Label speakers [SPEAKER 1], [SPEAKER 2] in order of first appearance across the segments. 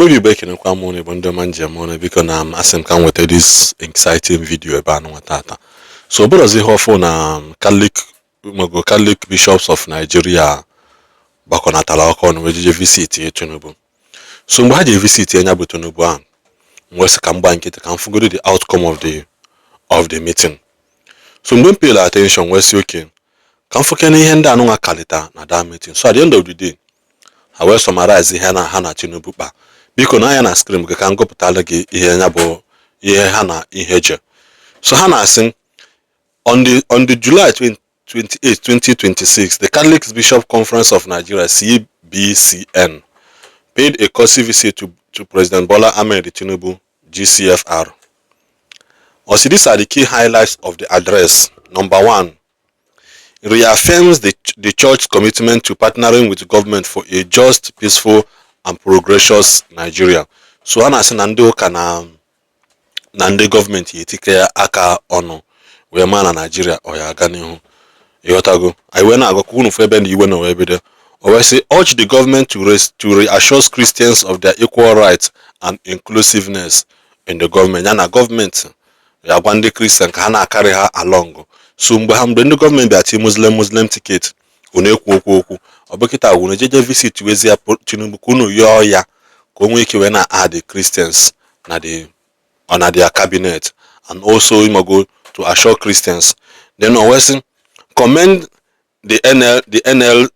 [SPEAKER 1] Igbo bụ Igbo, ekenekwa m unu. Igbo ndị ọma njem ọnụ, biko na m asị m ka m nweta this exciting video ebe a nụnwa tata. So bụrụzi ihe ọfụ na Catholic mago Catholic Bishops of Nigeria gbakọnatara ọkụ ọnụ wee jeje visit Tinubu. So mgbe ha ji visit ya bụ Tinubu ahụ, m wee sị ka m gba nkịtị ka m fụgodo the outcome of the meeting. So mgbe m pay attention, wee sị okay, ka m fụkene ihe ndị anụnwa kalịta na that meeting. So at the end of the day, ha wee summarize ihe na ha na Tinubu kpa. Biko na anya na screen gị ka m gụpụtala gị ihe ya bụ ihe ha na ihe je. So ha na-asị, on the July 28, 2026, the Catholic Bishop Conference of Nigeria, CBCN, paid a courtesy visit to President Bola Ahmed Tinubu, GCFR. Also, these are the key highlights of the address. Number one, reaffirms the church's commitment to partnering with the government for a just, peaceful, and progressive Nigeria. So a na-asị na ndị ụka na ndị gọọmenti etikọ aka ọnụ wee maa na Nigeria ọ ya aga n'ihu. Ịghọtago? Anyị wee na-agụkọ unu fụ ebe na iwe na wee bido. O wee sị, urge the government to reassure Christians of their equal rights and inclusiveness in the government. Ya na gọọmenti ya gwa ndị Christian ka ha na-akarị ha along. So mgbe ndị gọọmenti bịa tie Muslim ticket, unu ekwu okwu ọ bụ kịta unu ejeje visit wezie Tinubu ka unu yọọ ya ka o nwee ike wee na add the Christians na the na their cabinet and also imago to assure Christians. Then o wee sị, commend the NL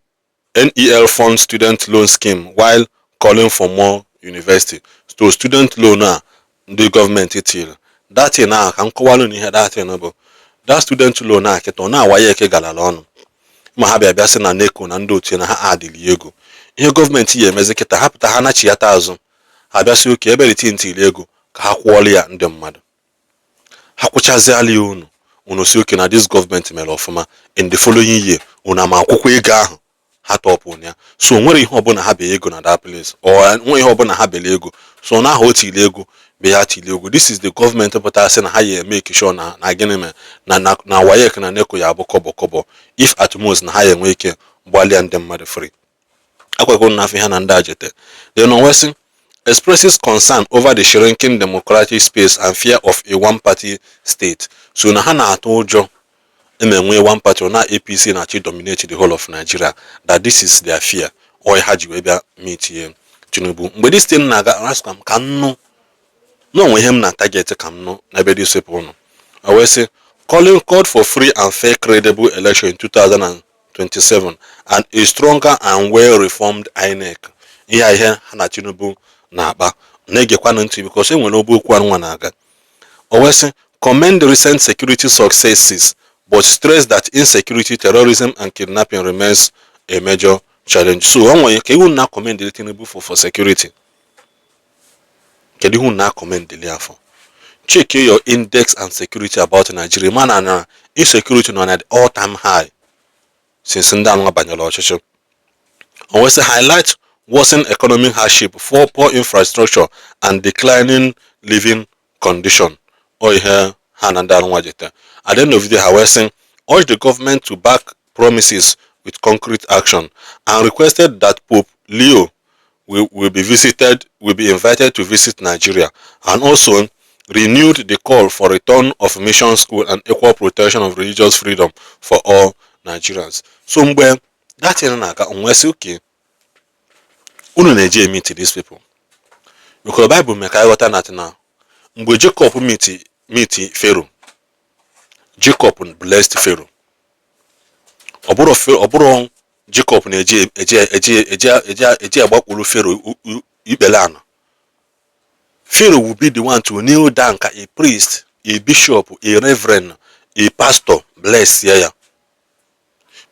[SPEAKER 1] NEL Fund student loan scheme while calling for more university. So student loan a ndị gọọmenti tiri, that thing ahụ, ka m kọwalụ na ihe that thing bụ that student loan a kịta ọ na-awaye eke galala ọnụ ma ha bịa bịa sị na NECO na ndị otu na ha adịli ego. Ihe gọọmenti ya emezi kịta, ha pụta, ha nachighata azụ, ha bịa sị oke ebe riti ntiri ego ka ha kwụọla ya ndị mmadụ. Ha kwụchaziala ya unu, unu si oke na this gọọmenti mere ọfụma. In the following year, unu ama akwụkwọ ego ahụ ha tọpụ ya. So nwere ihe ọbụla ha bee ego na that place or nwe ihe ọbụla ha bele ego. So na aha o tiri ego be ya tiri ego. This is the gọọmenti pụtara sị na ha ya eme sure na gịnị mere na WAEC na NECO ya abụ kọbọ kọbọ, if at most na ha ya enwe ike gbalịa ndị mmadụ free. Akwekwo na afọ ihe na ndị ajete. Then o wee expresses concern over the shrinking democratic space and fear of a one-party state. So na ha na-atụ ụjọ eme one party na APC na-achị dominate the whole of Nigeria, that this is their fear or ha ji wee bịa meet ye Tinubu. Mgbe this thing na-aga, asịkwa m ka m nụ na onwe ihe m na target ka m nụ n'ebe dị sepụ nọ. O wee sị, called for free and fair, credible election in 2027 and a stronger and well-reformed INEC. Ihe a ihe ha na Tinubu na-akpa na-egekwanụ ntị because e nwere obe okwu anụnwa na-aga. O wee sị, commend recent security successes but stress that insecurity, terrorism and kidnapping remains a major challenge. So o nwere ka ihu na commend Tinubu for security. Kedu ihu na commend ya for? Check your index and security about Nigeria, mana na insecurity nọ na the all time high since ndị anụnwa banyere ọchịchị. O wee sị, highlight worsening economic hardship for poor infrastructure and declining living condition. Ọ ihe ha na ndị anụnwa jete. At the end of the day, ha wee sị, urge the government to back promises with concrete action and requested that Pope Leo will be invited to visit Nigeria and also renewed the call for return of mission school and equal protection of religious freedom for all Nigerians. So mgbe that thing na-aga, o wee sị okay, unu na-eje meet these people because Bible mee ka anyị ghọta na mgbe Jacob meet Pharaoh, Jacob blessed Pharaoh. Ọ bụrụ Jacob na-eje eje eje eje eje eje agbakpuru Pharaoh ikpere ana, Pharaoh will be the one to kneel down ka a priest, a bishop, a reverend, a pastor bless ya,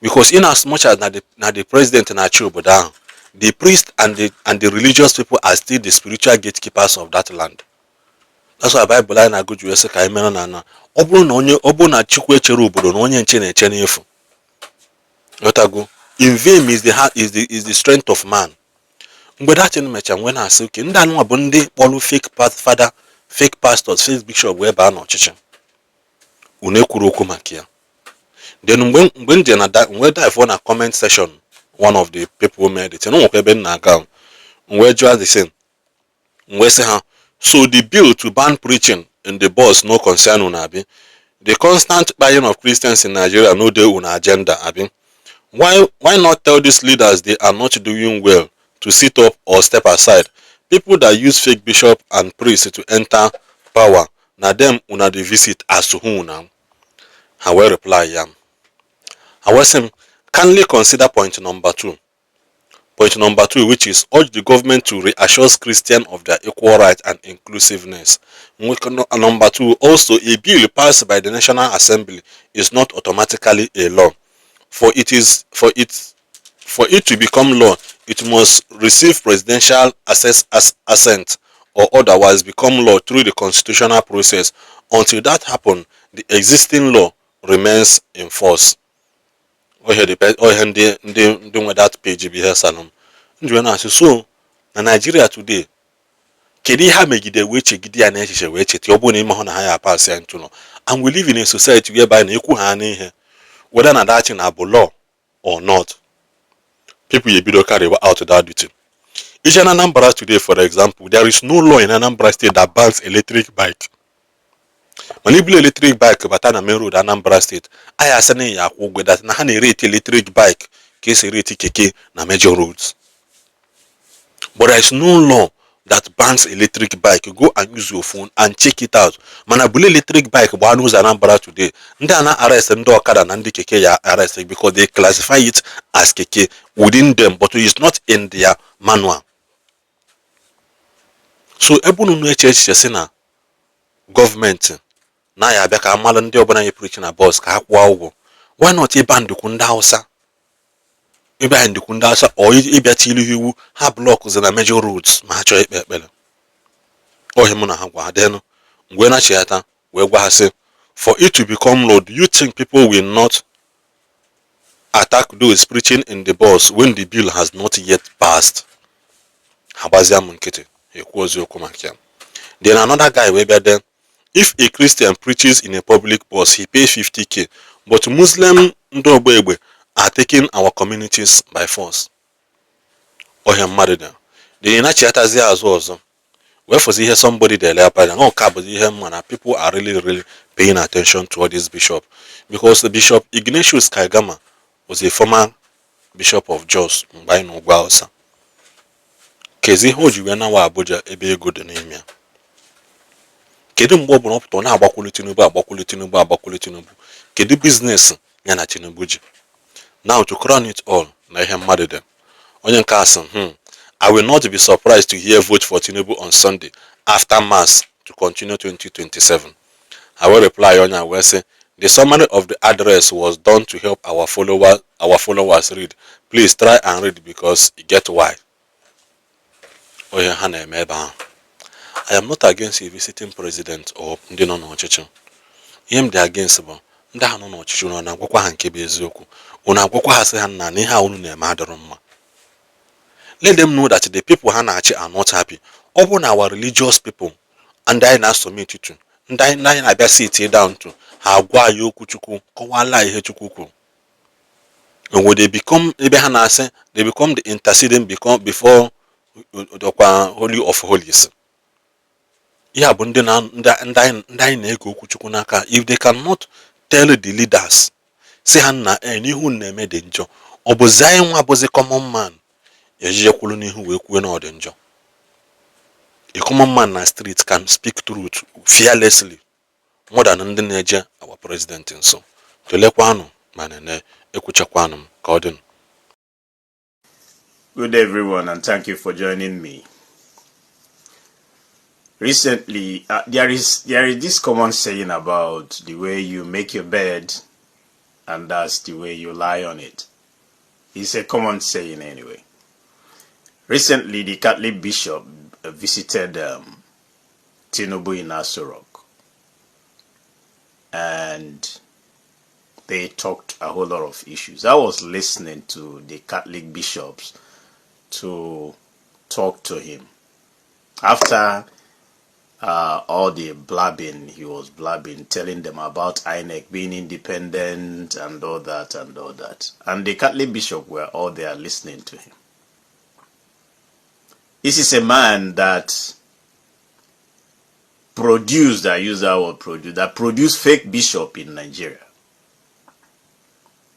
[SPEAKER 1] because in as much as na the president na-achị obodo ahụ, the priest and the religious people are still the spiritual gatekeepers of that land. That's why Bible anyị na-agụ ji wee sị ka anyị mere na ọ bụrụ na onye ọ bụrụ na Chukwu echere obodo, na onye nche na-eche n'efu. Ghọtago? In vain is the strength of man. Mgbe that thing mechara, nwee na-asị oke ndị anụnwa bụ ndị kpọrọ fake father, fake pastors, fake bishop wee baa n'ọchịchị. Unu ekwuru okwu maka ya. Then mgbe m je na wee dive na comment section, one of the people made it, nwekwa ebe m na-aga, m wee jụọ the same. M wee sị ha, "So the bill to ban preaching in the bus no concern una, abi? The constant buying of Christians in Nigeria no dey una agenda, abi? Why not tell these leaders they are not doing well to sit up or step aside? People that use fake bishop and priest to enter power, na them una dey visit as who now?" Ha wee reply ya. Ha wee sị m, "Kindly consider point number two." Point number two, which is urge the government to reassure Christians of their equal right and inclusiveness. Number two, also a bill passed by the National Assembly is not automatically a law. For it to become law, it must receive presidential assent or otherwise become law through the constitutional process. Until that happen, the existing law remains in force. Ohe ndị nwe that page bụ ihe salụ m nji wee na-asị so na Nigeria today, kedu ihe ha megide wee chegide ya n'echiche wee cheta ọ bụrụ na ime hụ na ha ya pass ya into law? And we live in a society whereby na ekwu ha n'ihe, whether na that thing bụ law or not, people ebido carry out that duty. Ije na Anambra today, for example, there is no law in Anambra State that bans electric bike, mana ibulu electric bike bata na main road Anambra State, anyị asị na ya akwụ ụgwọ, that na ha na-ereti electric bike ka esi ereti keke na major roads. But there is no law that bans electric bike. Go and use your phone and check it out. Mana bulu electric bike gbaa n'ụzọ Anambra today, ndị a na arrest ndị ọkada na ndị keke ya arrest because they classify it as keke within them, but it is not in their manual. So ebe unu na-eche echiche si na gọọmenti na ya abịa ka amalụ ndị ọbụla nye preach na bus ka ha kwụọ ụgwọ, why not ịba ndukwu ndị Hausa, ịba ndukwu ndị Hausa, ọ ịbịa tili ha iwu ha blockzi na major roads ma ha chọọ ikpe ekpere ohi? Mụ na ha gwa ha denụ mgbe na-achịghata wee gwa ha sị, "For it to become law, do you think people will not attack those preaching in the bus when the bill has not yet passed?" Ha gbazia m nkịtị, ekwu eziokwu maka ya. Then another guy wee bịa then, "If a Christian preaches in a public bus, he pays 50K, but Muslim ndị ọgba egbe are taking our communities by force." Ọhịa mmadụ dị then na-achịghatazi azụ ọzọ wee fụzi ihe somebody dere ebe a. Ọ ka bụzi ihe mma na people are really, really paying attention to all this bishop, because Bishop Ignatius Kaigama was a former bishop of Jos mgbe anyị n'ugwu Hausa. Kezi ihe o ji wee nawa Abuja ebe ego dị n'ime ya? Kedu mgbe ọ bụla ọ pụtara ọ na-agbakwulu Tinubu, agbakwulu Tinubu, agbakwulu Tinubu? Kedu business ya na Tinubu ji? Now, to crown it all, na ihe mmadụ dị, onye nke a sị, I will not be surprised to hear 'vote for Tinubu' on Sunday after mass to continue 2027." I will reply onye a wee sị, "The summary of the address was done to help our followers read. Please try and read because you get why." Onye ha na-eme ebe ahụ. I am not against a visiting president or ndị nọ n'ọchịchị. Ihe m dị against bụ ndị ahụ nọ n'ọchịchị, unu na-agwakwa ha nke bụ eziokwu? Unu agwakwa ha sị ha nna na ihe a unu na-eme adịrọ mma? Let them know that the people ha na-achị are not happy. Ọ bụrụ na our religious people ndị anyị na-asubmit to, ndị anyị na-abịa sit down to, ha agwa anyị okwu Chukwu, kọwala ihe Chukwu kwuru, and when they become ebe ha na-asị they become the interceding, become before ọkwa holy of holies, ihe a bụ ndị na ndị anyị na-ege okwu Chukwu n'aka. If they cannot tell the leaders si ha nna e n'ihu na-eme dị njọ, ọ bụzi anyị nwa bụzi common man ejije kwulu n'ihu wee kwuo na ọ dị njọ? A common man na street can speak truth fearlessly more than ndị na-eje our president nso. Tụlekwanụ ma nene ekwuchakwanụ m ka ọ dị.
[SPEAKER 2] Good day, everyone, and thank you for joining me. Recently, there is this common saying about the way you make your bed, and that's the way you lie on it. It's a common saying anyway. Recently, the Catholic bishop visited Tinubu in Aso Rock, and they talked a whole lot of issues. I was listening to the Catholic bishops to talk to him after all the blabbing he was blabbing, telling them about INEC being independent and all that and all that. And the Catholic bishop were all there listening to him. This is a man that Produced, I use that word produce, that produced fake bishop in Nigeria.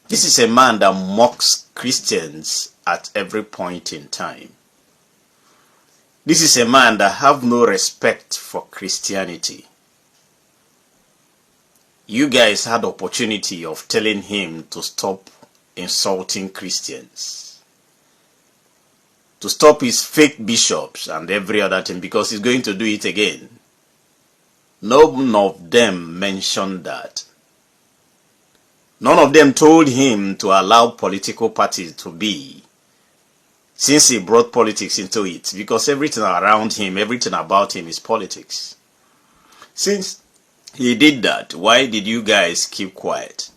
[SPEAKER 2] This is a man that mocks Christians at every point in time. This is a man that have no respect for Christianity. You guys had opportunity of telling him to stop insulting Christians, to stop his fake bishops and every other thing, because he's going to do it again. None of them mentioned that. None of them told him to allow political parties to be, since he brought politics into it, because everything around him, everything about him is politics. Since he did that, why did you guys keep quiet?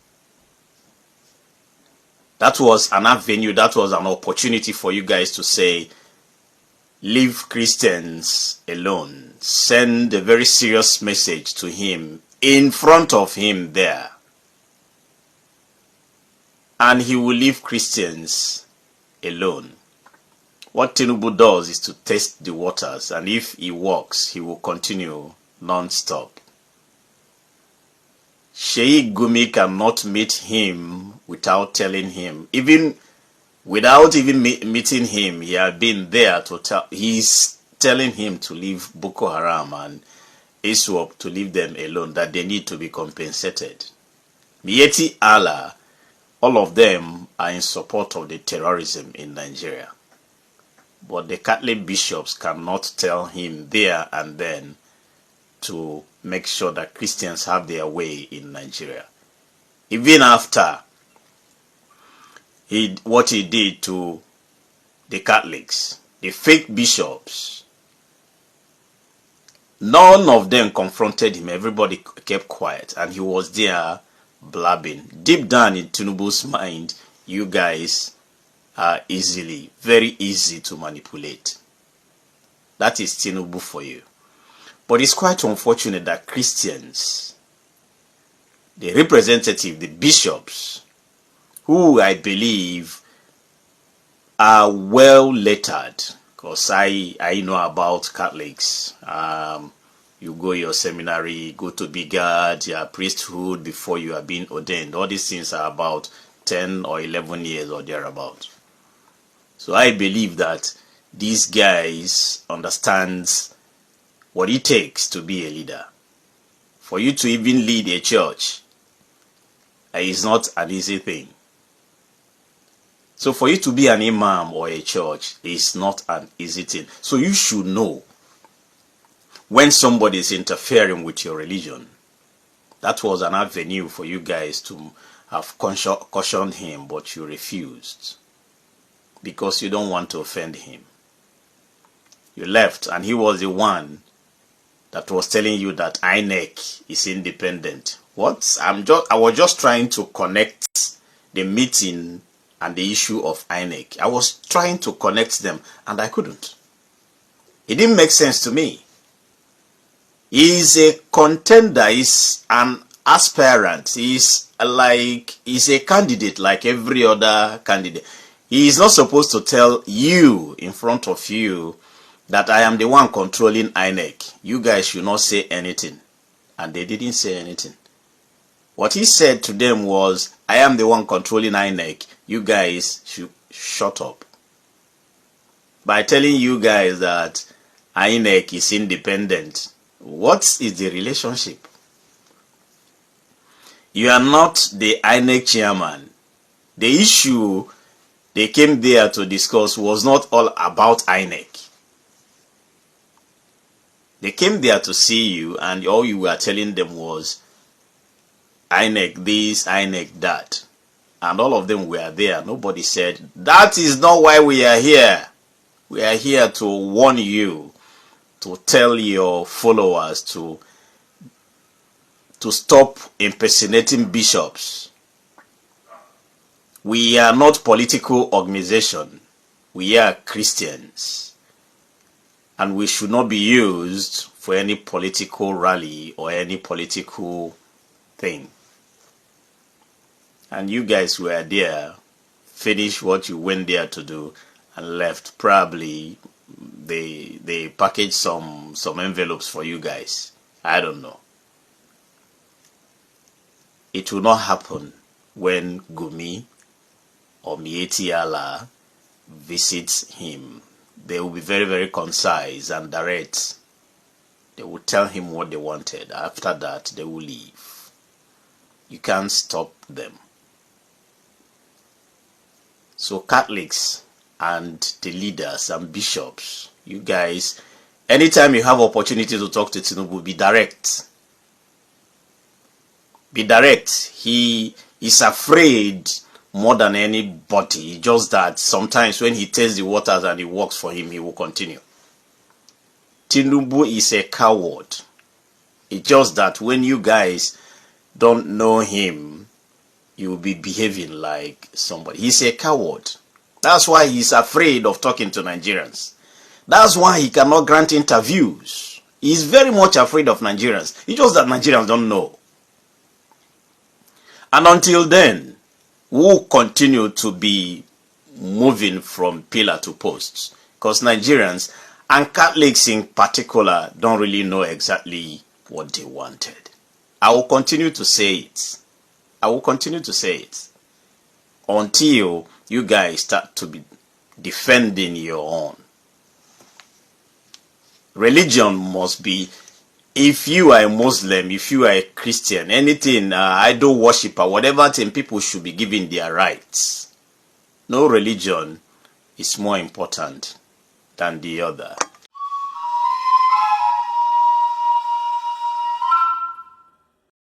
[SPEAKER 2] That was an avenue, that was an opportunity for you guys to say, "Leave Christians alone." Send a very serious message to him in front of him there. And he will leave Christians alone. What Tinubu does is to test the waters, and if he works, he will continue non-stop. Sheikh Gumi cannot meet him without telling him. Even without even meeting him, he had been there to tell. He's telling him to leave Boko Haram and ISWAP, to leave them alone, that they need to be compensated. Miyetti Allah, all of them are in support of the terrorism in Nigeria. But the Catholic bishops cannot tell him there and then to make sure that Christians have their way in Nigeria. Even after what he did to the Catholics, the fake bishops, none of them confronted him. Everybody kept quiet, and he was there blabbing. Deep down in Tinubu's mind, you guys are easily, very easy to manipulate. That is Tinubu for you. But it's quite unfortunate that Christians, the representative, the bishops, who I believe are well lettered, because I know about Catholics. You go your seminary, go to Bigard, your priesthood before you are being ordained. All these things are about 10 or 11 years or thereabout. So I believe that these guys understands what it takes to be a leader. For you to even lead a church is not an easy thing. So for you to be an imam or a church is not an easy thing. So you should know when somebody is interfering with your religion. That was an avenue for you guys to have cautioned him, but you refused because you don't want to offend him. You left, and he was the one that was telling you that INEC is independent. What? I was just trying to connect the meeting and the issue of INEC. I was trying to connect them and I couldn't. It didn't make sense to me. He's a contender, he's an aspirant, he's a candidate like every other candidate. He is not supposed to tell you in front of you that I am the one controlling INEC. You guys should not say anything. And they didn't say anything. What he said to them was, "I am the one controlling INEC. You guys should shut up." By telling you guys that INEC is independent, what is the relationship? You are not the INEC chairman. The issue they came there to discuss was not all about INEC. They came there to see you, and all you were telling them was INEC this, INEC that. And all of them were there. Nobody said, "That is not why we are here. We are here to warn you, to tell your followers to stop impersonating bishops. We are not political organization. We are Christians. And we should not be used for any political rally or any political thing." And you guys were there, finished what you went there to do, and left. Probably they packaged some envelopes for you guys. I don't know. It will not happen when Gumi or Miyetti Allah visits him. They will be very, very concise and direct. They will tell him what they wanted. After that, they will leave. You can't stop them. So, Catholics and the leaders and bishops, you guys, anytime you have opportunity to talk to Tinubu, be direct. Be direct. He is afraid more than anybody. Just that sometimes when he tastes the waters and it works for him, he will continue. Tinubu is a coward. It's just that when you guys don't know him, you will be behaving like somebody. He's a coward. That's why he's afraid of talking to Nigerians. That's why he cannot grant interviews. He's very much afraid of Nigerians. It's just that Nigerians don't know. And until then, we'll continue to be moving from pillar to post, because Nigerians and Catholics in particular don't really know exactly what they wanted. I will continue to say it. I will continue to say it until you guys start to be defending your own. Religion must be, if you are a Muslim, if you are a Christian, anything, idol worshiper, whatever thing, people should be given their rights. No religion is more important than the other.